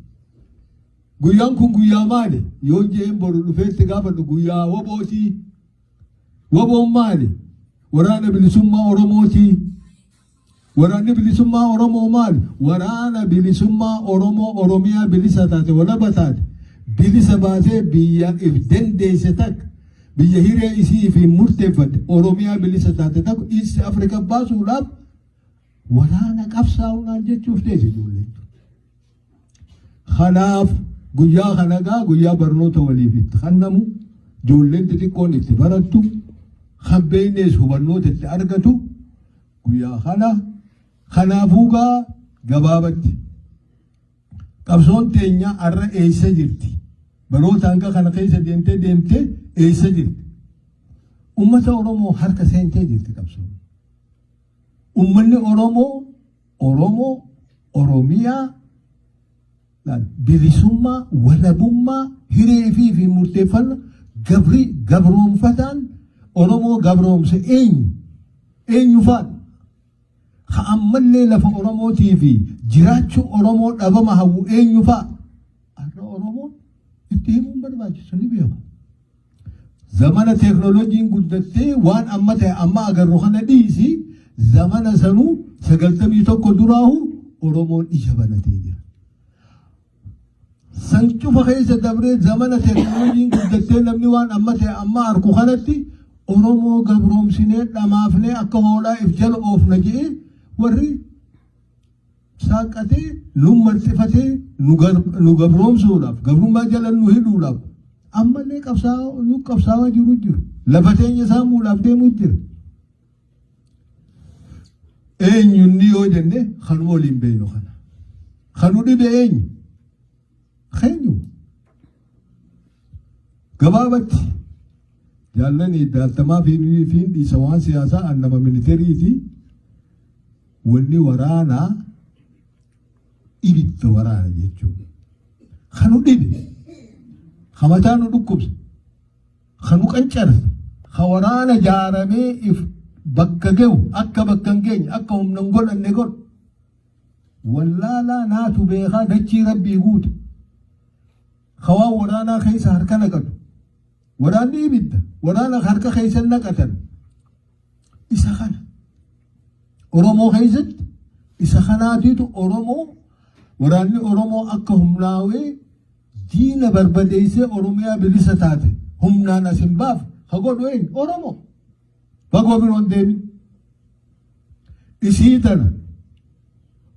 Guyyaan kun guyyaa maali? Yoo jeen boru dhufeetti gaafadhu, guyyaa WBOtii. WBOn maali? Waraana Bilisummaa Oromootii. Waraanni Bilisummaa Oromoo maali? Waraana Bilisummaa Oromoo Oromiyaa bilisa taate, walaba taate, bilisa baatee biyya if dandeesse takka, biyya hiree isii fi murteeffatte, Oromiyaa bilisa taate takka East Africa baasuudhaaf waraana qabsaa'uudhaan jechuuf teesse ijoolleen. Kanaaf guyyaa kana gaa guyyaa barnoota waliif itti kennamu, ijoolleen xixiqqoon itti barattu, kan beeknes hubannoota itti argatu guyyaa kana. Kanaafuu gaa gabaabatti qabsoon teenya har'a eessa jirti? Baroota hanga kana keessa deemtee deemtee eessa jirti? Uummata Oromoo harka seentee jirti qabsoon. Uummanni Oromoo, Oromoo, Oromiyaa, bilisummaa, walabummaa, hiree fi murteeffannaa, gabri gabroonfataan Oromoo gabroomse eenyu? Eenyu faadha? Ka ammallee lafa Oromootii fi jiraachuu Oromoo dhabama hawwu eenyu fa'a? Har'a Oromoo itti himuun barbaachisu, ni beeku. Zamana teeknooloojiin guddattee waan amma ta'e amma agarru kana dhiisi, zamana sanuu 91 duraahu Oromoon ija banatee jira. San cufa keessa dabree zamana teeknooloojiin guddattee namni waan amma ta'e amma arku kanatti Oromoo gabroomsinee dhamaafnee akka hoolaa if jala oofna jedhee warri saaqatee nu marxifatee nu gabroomsuudhaaf, gabrummaa jala nu hidhuudhaaf ammallee nu qabsaa'aa jiru jiru. Lafa teenya saamuudhaaf deemuu jira. Eenyunni yoo jenne, kanuma waliin beeynu kana. Kanu dhibe eenyu? Eenyu? Gabaabatti jaallanii daaltamaa fi dhiisa waan siyaasaa, an nama militariiti. Wanni waraanaa ibidda waraana jechuudha. Kanu dhibe, ka mataa nu dhukkubse, kanu qancarse, ka waraana jaaramee if bakka ge'u akka bakka hin geenye, akka humna hin godhanne godhu. Wallaalaa naatu beekaa dachii rabbii guute. Ka waan waraanaa keessa harka naqatu. Waraanni ibidda. Waraana harka keessa naqatan. Isa kana. Oromoo keessatti isa kanaatiitu Oromoo, waraanni Oromoo akka humnaawee diina barbadeessee Oromiyaa bilisa taate humnaan as hin baaf ka godhu eenyu? Oromoo. Fagoo biroon deemin. Isii tana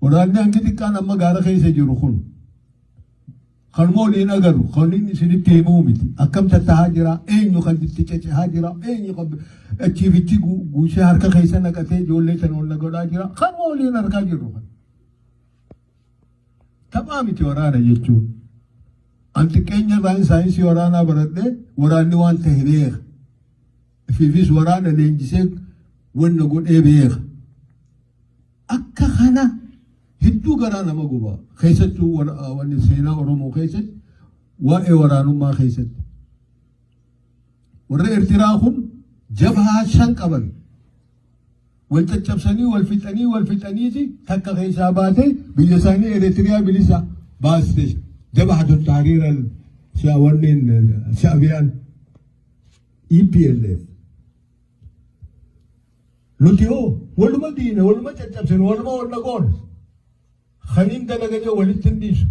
waraanni hangi xiqqaan amma gaara keessa jiru kun kanuma waliin agarru, kan inni isinitti himuu miti. Akkam tattahaa jira, eenyu kan itti cecehaa jira, eenyu kan achiifichi guusee harka keessa naqatee ijoollee sana ol godhaa jira, kanuma waliin argaa jirru kan. Taphaa miti waraana jechuun. An xiqqeenya irraa saayinsii waraanaa baradhee waraanni waan ta'e beeka. Ifiifis waraana leenjisee wanna godhee beeka. Akka kana hedduu garaa nama guba. Keessattuu wanni seenaa Oromoo keessatti waa'ee waraanummaa keessatti. Warra Eertiraa kun jabhaa shan qaban. Wal caccabsanii, wal fixanii, wal fixaniiti takka keessaa baatee biyya isaanii Eritiriyaa bilisa baaste. Jabhatu Tahriir Wanni Shaabiyaan EPLF. Nuti hoo waluma diine, waluma caccabsine, waluma wal goone. Kaniin dalaga jee walitti hin dhiisu.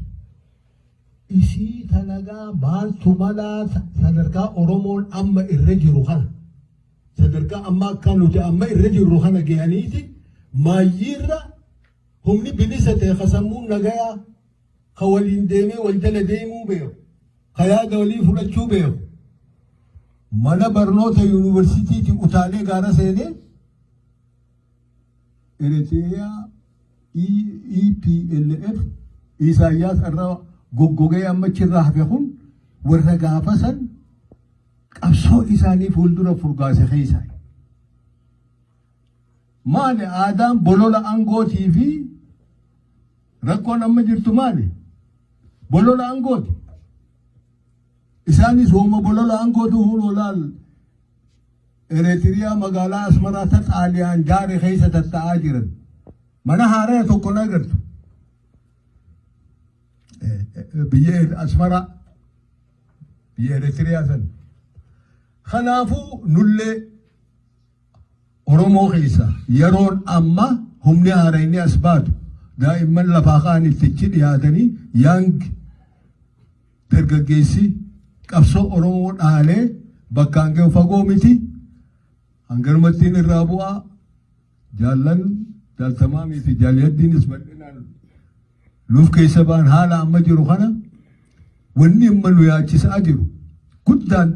Isii talagaa maaltu malaa sadarkaa Oromoon amma irra jiru kana. Sadarkaa amma akka nuti amma irra jirru kana gahaniiti maayyiirra humni bilisa ta'e ka sammuun nagayaa ka waliin deemee wal jala deemuu beeku ka yaada walii fudhachuu beeku mana barnoota yuunivarsiitiitti utaalee gaara seenee Eritiriyaa EPLF Isaayyaas irra goggogee amma achirraa hafe kun warra gaafa san qabsoo isaanii fuuldura furgaase keessa. Maali aadaan bolola aangootii fi rakkoon amma jirtu maali? Bolola aangooti. Isaanis hooma bolola aangootu hunoo laal Eritiriyaa magaalaa Asmaraa ta Xaaliyaan jaare keessa tatta'aa jiran. Mana haaraa tokko na agartu. Biyya Asmaraa biyya Eritiriyaa san. Kanaafuu nullee Oromoo keessa yeroon amma humni haarayni as baatu daa'imman lafaa ka'an ittichi dhiyaatanii young dargaggeessi qabsoo Oromoo dhaalee bakkaan ga'u fagoo miti. Hanganumattiin irraa bu'aa jaallan jaaltamaamii fi jaalyaddiinis bal'inaan nuuf keessa ba'an haala amma jiru kana wanni amma nu yaachisaa jiru guddaan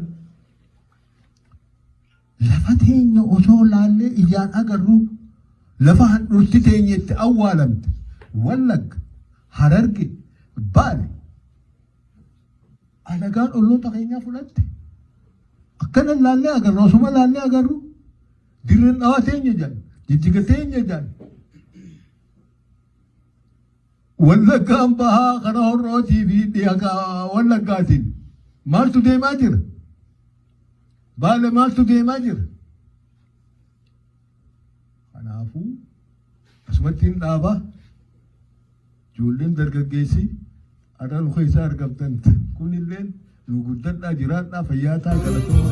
lafa teenya osoo laallee ijaan agarru lafa handhurti teenya itti awwaalamte Wallagga, Hararge, Baale alagaan olloota keenyaa fudhatte. Akkana laallee agarru osuma laallee agarru dirreen dhawaa teenya jedhan jijjiga teenya jedhan. Wallaggaan bahaa karaa horrootii fi dhiha wallaggaatiin maaltu deemaa jira? Baale maaltu deemaa jira? Kanaafuu asumatti hin dhaaba. Ijoolleen dargaggeessi har'a nu keessa argamtan kunilleen nu guddadhaa jiraadhaa fayyaataa galatooma.